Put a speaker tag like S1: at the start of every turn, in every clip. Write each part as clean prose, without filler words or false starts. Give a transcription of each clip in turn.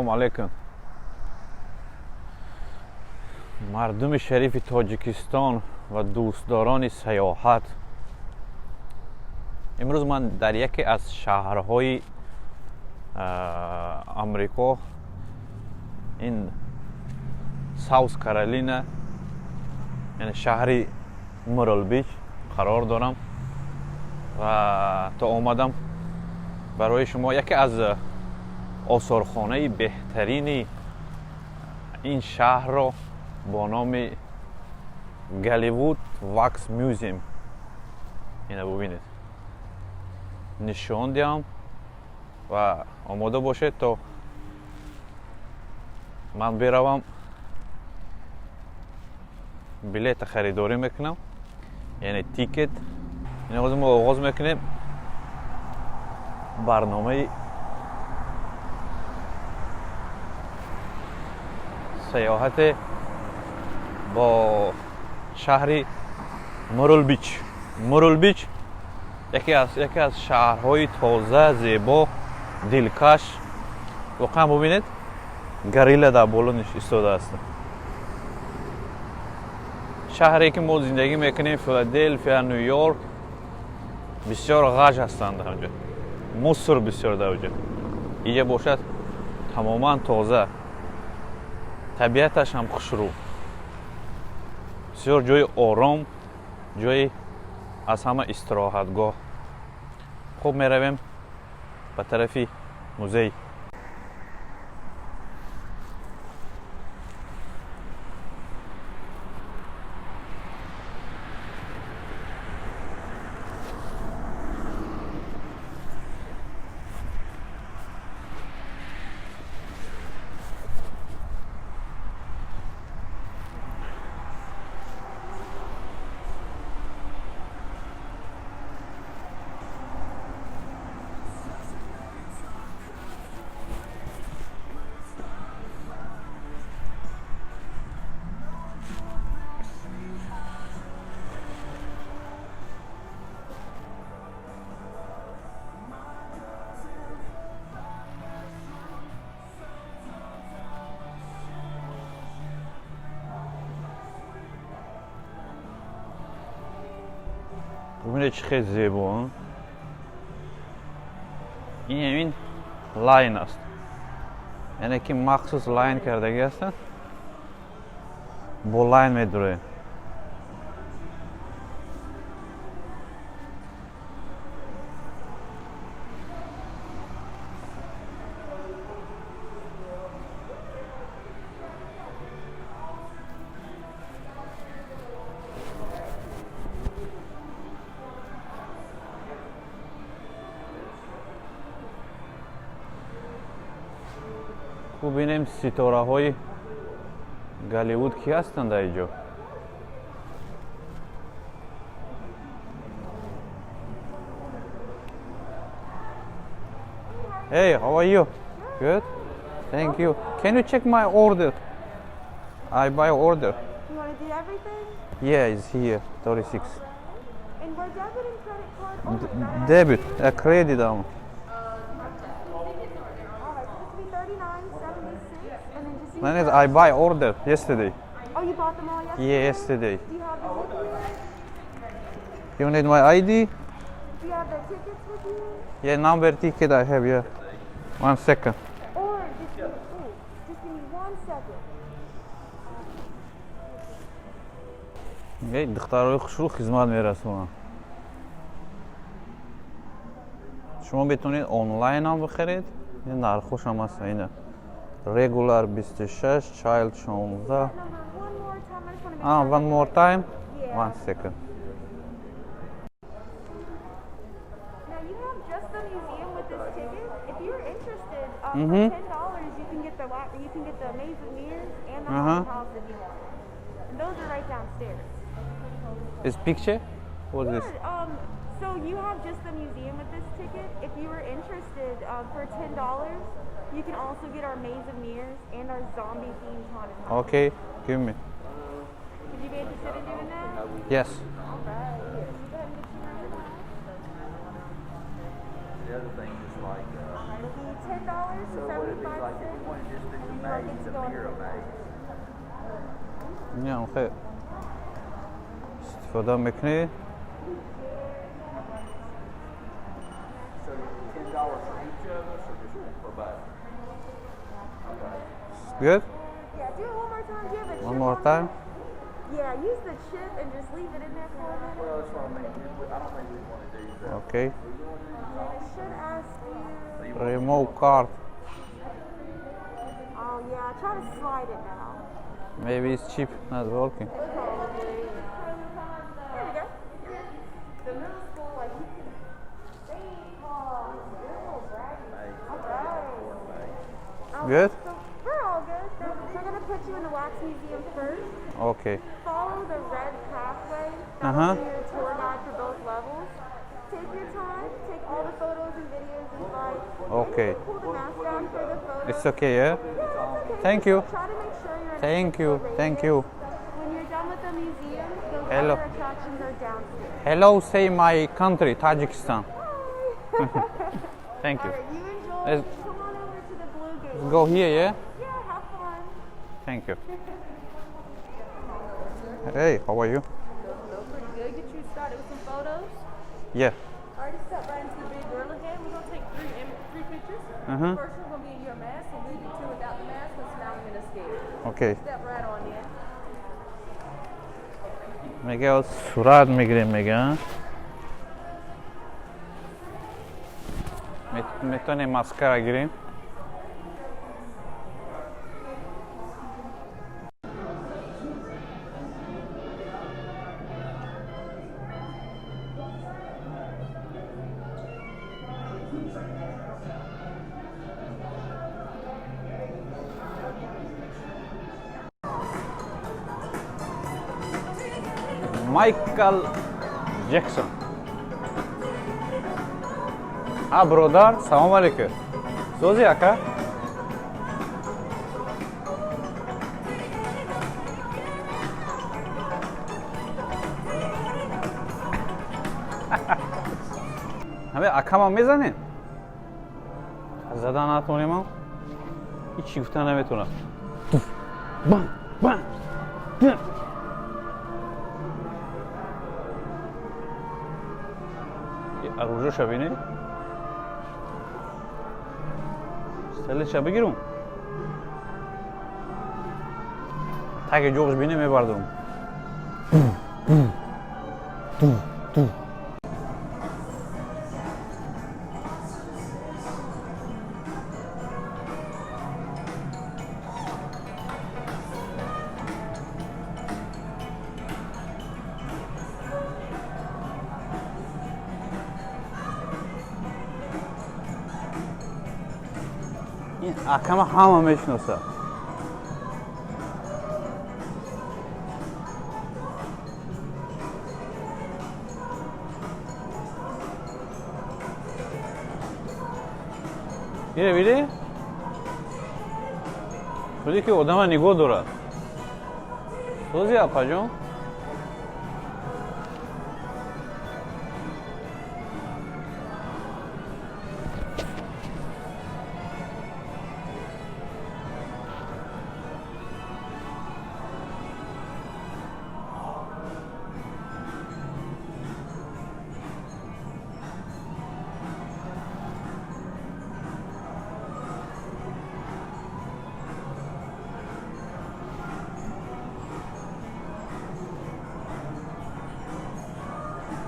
S1: Ассалому алайкум, мардуми шарифи Тоҷикистон ва дӯстдорони саёҳат. Имрӯз ман дар яке аз шаҳрҳои Амрико, ин Саус Каролина, яъне шаҳри Миртл Бич қарор дорам ва то омадам барои шумо яке аз осорхонаи беҳтарини ин шаҳрро бо номи Голливуд Wax Museum, ина бубинед, нишон диҳам ва омода бошед, то ман биравам, билета харидорӣ мекунам, яъне ticket. Ин ҳозир мо оғоз мекунем барномаи саёҳате бо шаҳри Миртл Бич. Миртл Бич яке аз шаҳрҳои тоза, зебо, дилкаш. Воқеан, бубинед, горилла дар боло истодааст. Шаҳре ки мо зиндагӣ мекунем, Филаделфия, Ню Йорк, бисёр ғаж ҳастанд дар онҷо, мусор бисёр дар оҷо. Иҷа бошад тамоман тоза, табиаташ ҳам хушрӯ, бисёр ҷои ором, ҷои аз ҳама истироҳатгоҳ. Хуб, меравем ба тарафи музей. Бубинед, чӣ хел зебо. Ин ҳамин line аст, яъне ки махсус line кардагӣ ҳастанд, бо line медуроем. Бубинем, ситораҳои Голливуд кӣ ҳастанд дар инҷо. Hey, how are you? Good? Thank you. Can you check my order? I buy order.
S2: You want to do everything?
S1: Yeah, it's here, 36.
S2: And we're debit and credit card? Oh my God.
S1: Debit, credit.
S2: All right, so this will be 39.76, and then just use
S1: Man, I buy order yesterday.
S2: Oh, you bought them all yesterday?
S1: Yeah, yesterday.
S2: Do you have them with you?
S1: You need my ID?
S2: Do you have the tickets with you?
S1: Yeah, number ticket I have, yeah. One second.
S2: Or just give, ooh, just give me 1 second.
S1: Эй, духтарои хушрӯ хизмат мерасонанд. Шумо метавонед онлайн ҳам бихаред, ин нархошам ҳаст. Ина regular 26, child 16.
S2: Number one more time. I just want to make
S1: Ah,
S2: sure.
S1: One more time?
S2: Yeah.
S1: One second.
S2: Now you have just the museum with this ticket. If you're interested, for $10 you can get the you can get the Maze of Mirrors and the Haunted House if you want. And those are right downstairs.
S1: This picture? What's this?
S2: Yeah, so you have just the museum with this ticket. If you were interested, for $10, you can also get our Maze of Mirrors and our zombie themed haunted house.
S1: Okay, give me.
S2: Would you be interested in doing that?
S1: Yes.
S2: All right. Here, so go ahead and get you right now.
S3: The other thing is like
S2: All right, it'll be $10 and
S3: So would it be
S2: 75
S3: like if
S2: cents.
S3: we wanted to just do
S2: And
S3: the
S2: then you'll
S3: maze,
S2: get to
S3: the
S2: go in
S3: mirror
S2: the
S3: maze?
S1: Не, хе истифода мекунӣ.
S3: So $10 for each of us, or just one for both? Okay.
S1: Good.
S2: Yeah, do it one more time. Do you have a chip
S1: One more
S2: on
S1: time.
S2: there? Yeah, use the chip and just leave it in there for a minute.
S3: Well, that's what I mean. I don't think we want to do the.
S1: Okay.
S3: We want to do the
S2: And then it should ask you.
S1: Remove card.
S2: Oh yeah, try to slide it now.
S1: Maybe it's chip not working.
S2: Probably. There we go. The middle school, like you can. They call little braggy. All right. All
S1: Good?
S2: So we're all good. So we're gonna put you in the wax museum first.
S1: Okay.
S2: Follow the red pathway. That'll be your tour guide for both levels. Take your time. Take all the photos and videos you'd like.
S1: Okay.
S2: You can pull the mask down for the photos.
S1: It's okay, yeah?
S2: Yeah, that's okay.
S1: Thank
S2: Just
S1: you.
S2: try to make sure you're in a
S1: Thank
S2: 6
S1: you.
S2: foot
S1: Thank
S2: radius.
S1: you.
S2: When you're done with the museum, those
S1: Hello.
S2: other attractions are downstairs.
S1: Hello, say my country, Tajikistan.
S2: Hi.
S1: Thank you.
S2: All right, you enjoy. Come on over to the blue gate.
S1: Go here, yeah?
S2: Yeah, have fun.
S1: Thank you. Hey, how are you?
S4: Hello, pretty good. Get you started with some photos.
S1: Yeah.
S4: Already step right into the big gorilla head. We're gonna take three pictures. First one gonna be in your mask, and we'll do two without the mask, and smiling and scared.
S1: Okay.
S4: Step right on in.
S1: Мега сурат мегирем, мега. Метонем маскара гирем. Майкл Ҷексон. А, бродар, салом алейкум. Сози, ака? Ҳаме акамам мезанем? Зада натонемам? Ҳичи гуфта наметонам. Бам, бам, бам. Оружие бинед. Селеша бигирум. Таги ҷоғш бине мебардорум. Ту, ту. Ин акама ҳама мешиноса. Ире види? Худи ки одама нигоҳ дорад. Сози, апаҷон?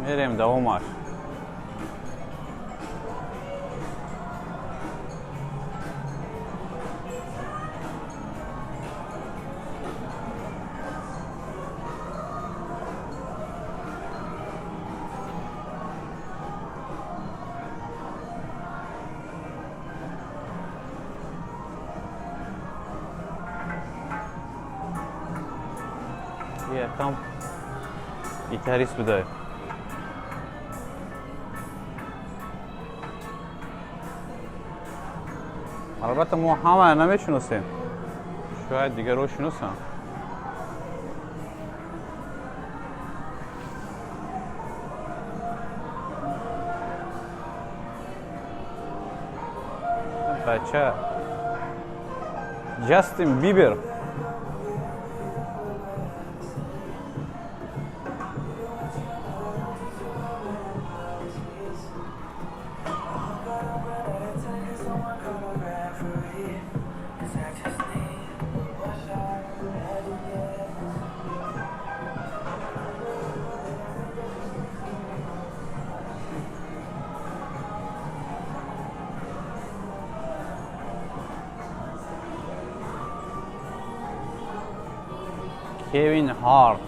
S1: Мерем давомаш. Якам гитарист будай. Албатта, мо ҳама намешиносем, шояд дигарро шиносам. Ба Бача Ҷастин Бибер. Кевин Ҳарт.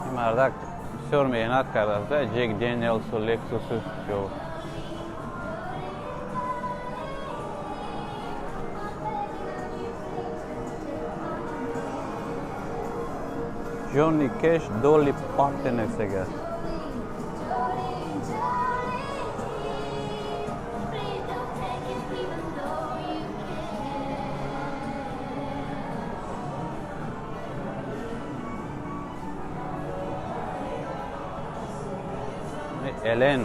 S1: Ин мардак бисёр меҳнат кардааст, Ҷек Дэниелсу, Лексусу ҷо. Ҷонни Кеш, Долли Партен нависагааст. Элен.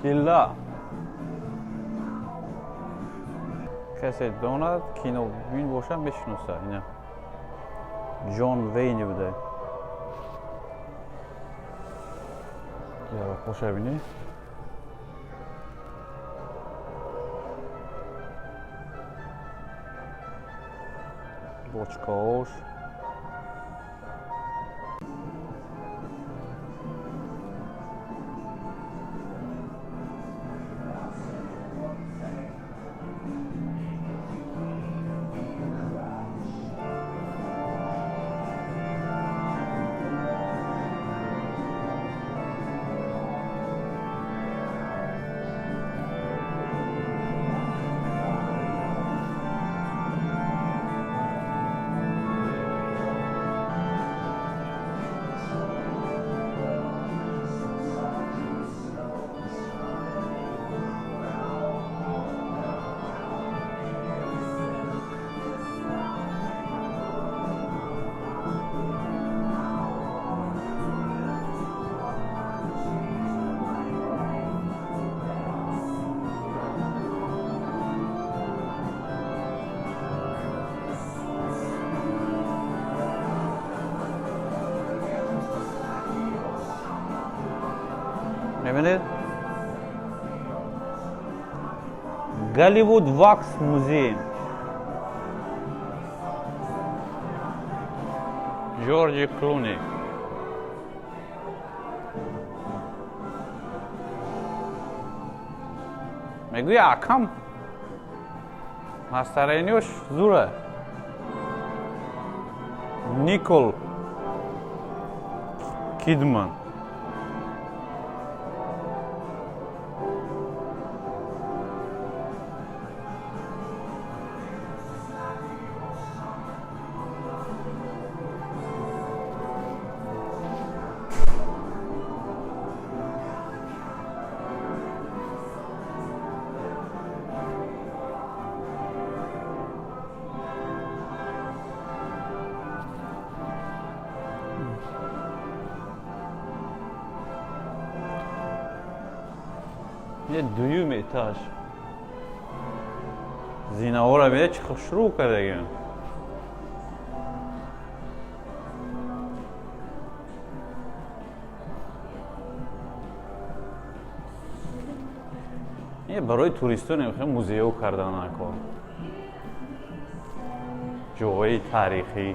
S1: Пилла. Касе донад, кинобин боша, мешиноса. Ина Ҷон Вейни буда. Яроқоша бинӣ. Бочкаош. Мебинед? Голливуд Wax Museum. Ҷорҷи Клуни. Мегӯя, акам настроение ш зура. Никол Кидман. Дуюм этаж. Зинаҳоро бинед, чӣ хушрӯ кардагиам. Барои туристо намехоҳем музеё кардан кор. Ҷоҳои таърихӣ.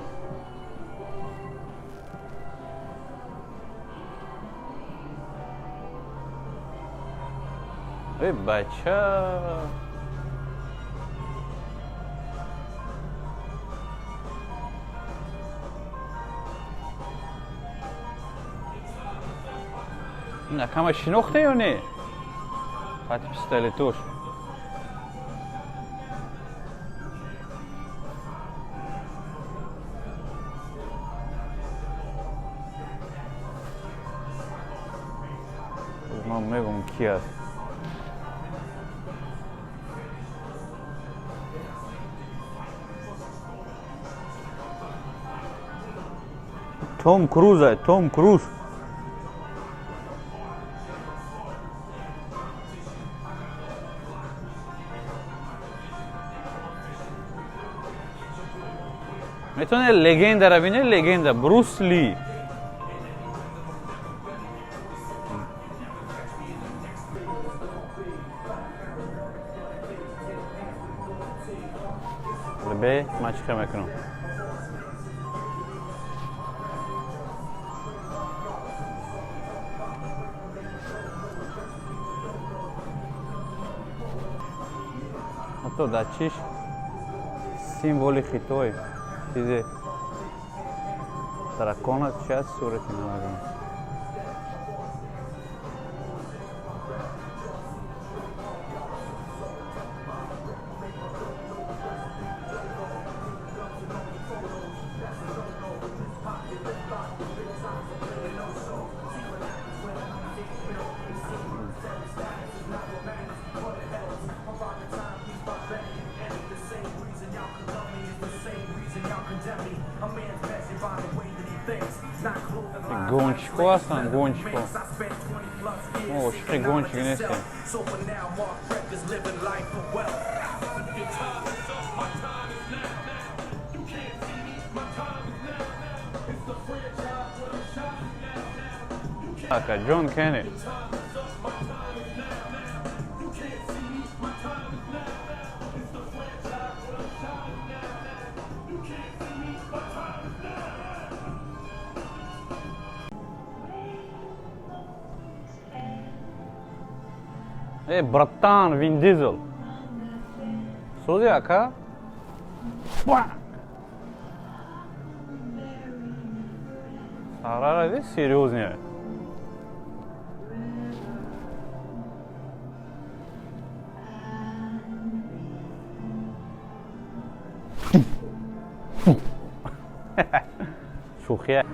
S1: Э, бача, накама шинохте ё не? Қати пистолетош. Ман мегум, ки аст. Том Круз, ай Том Круз. Метавонед легендара бинед, легенда Брус Ли. Бе, ман чӣ хел мекунам? Ҳатто дар чиш символи Хитой, чизе дракона чи аст, сурати намедонам. Гонщикҳо ҳастанд, гонщикҳо. Мо ошиқи гонщик нестем. Ака Ҷон Кенни. Э, братан, Вин Дизел. Сози, ака? Сарара серьёзный. Шӯхия.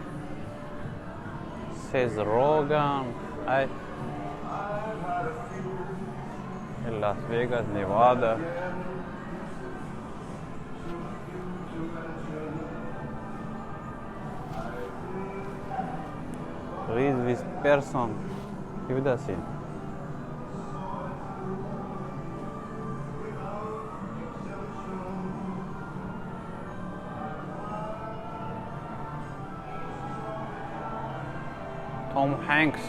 S1: Сет Роган. Ай. Лас Вегас, Невада. Ризвис Персон. Ки будаси? Том Хэнкс.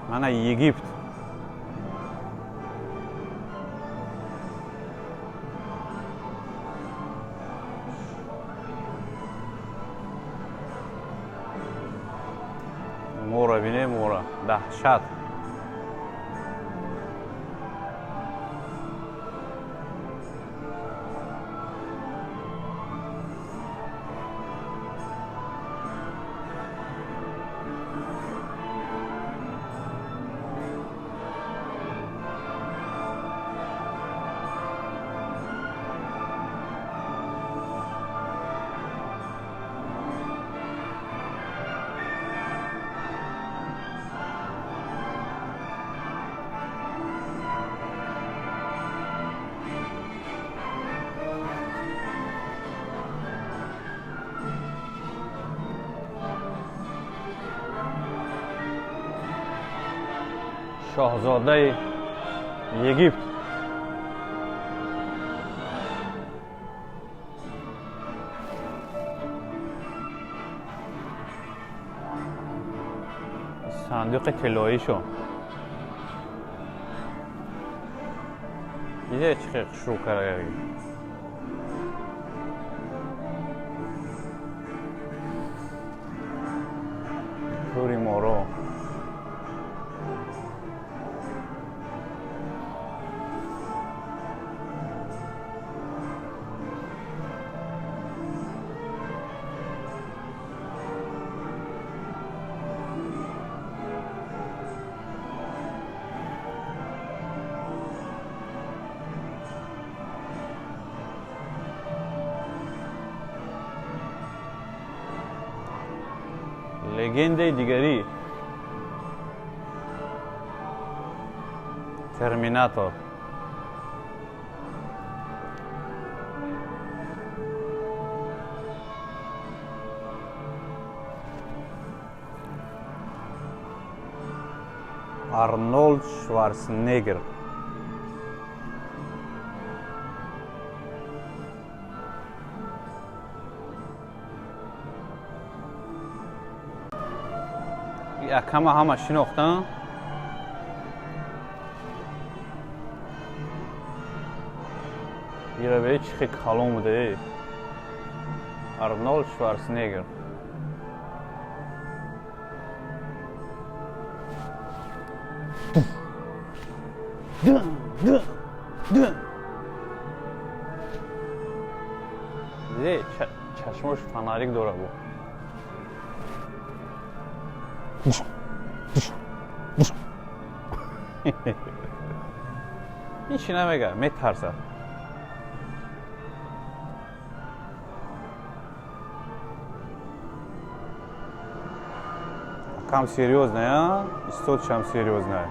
S1: Мана Египт. Мора бине, мора. Даҳшат. Шоҳзодаи Египт. Сандуқи тиллоишо. Дида, чӣ хел хушрӯ кардаги. Тури моро. Легендаи дигарӣ, Терминатор. Арнолд Шварценеггер. Акама ҳама шинохтан. Ира бе, чӣ хел калон буде. Арнолд Шварценеггер. Диде, чашмош фонарик дора бу. Ҳичи намега, метарсад. Кам серьёзная, истотшам серьёзная.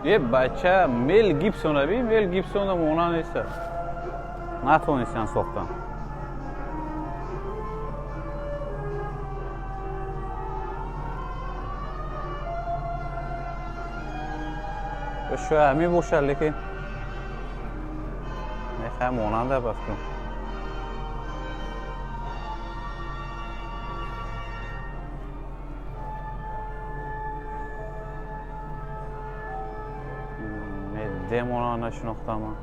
S1: Е, бача, Мел Гибсона би, Мел Гибсона монанд неста. Натонистан сохтан. Шояд ҳамин бошад, лекин мехоҳам монанда ба фикрам. Демона нашинохтам ман.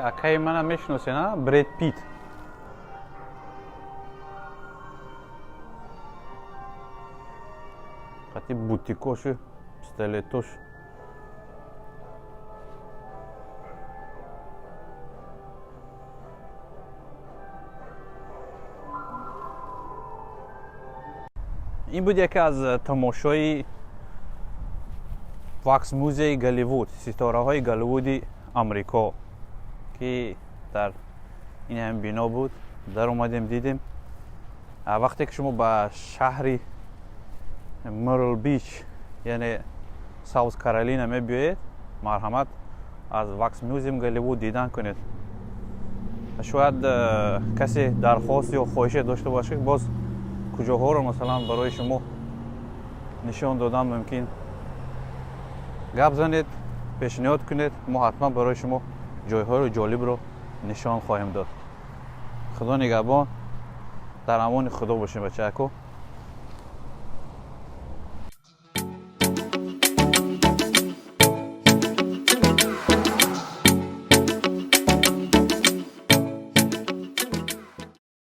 S1: Акаи мана мешиносен, а? Бред Пит. Қати бутикошу, пистолетош. Ин буд яке аз тамошои Wax Музеи Голливуд, ситораҳои Голливуди Амрико, ки дар ин ҳам бино буд. Дар омадем, дидем. Вақте ки шумо ба шаҳри Миртл Бич, яъне Саус Каролина мебиёед, марҳамат, аз Wax Museum Голливуд дидан кунед. Шояд касе дархост ё хоҳише дошта бошад, боз куҷоҳоро, масалан, барои шумо нишон додан мумкин, гап занед, пешниҳод кунед, мо ҳатман барои шумо ҷойҳои ҷолибро нишон хоҳем дод. Худо нигаҳбон, дар амони Худо бошем, бачаако.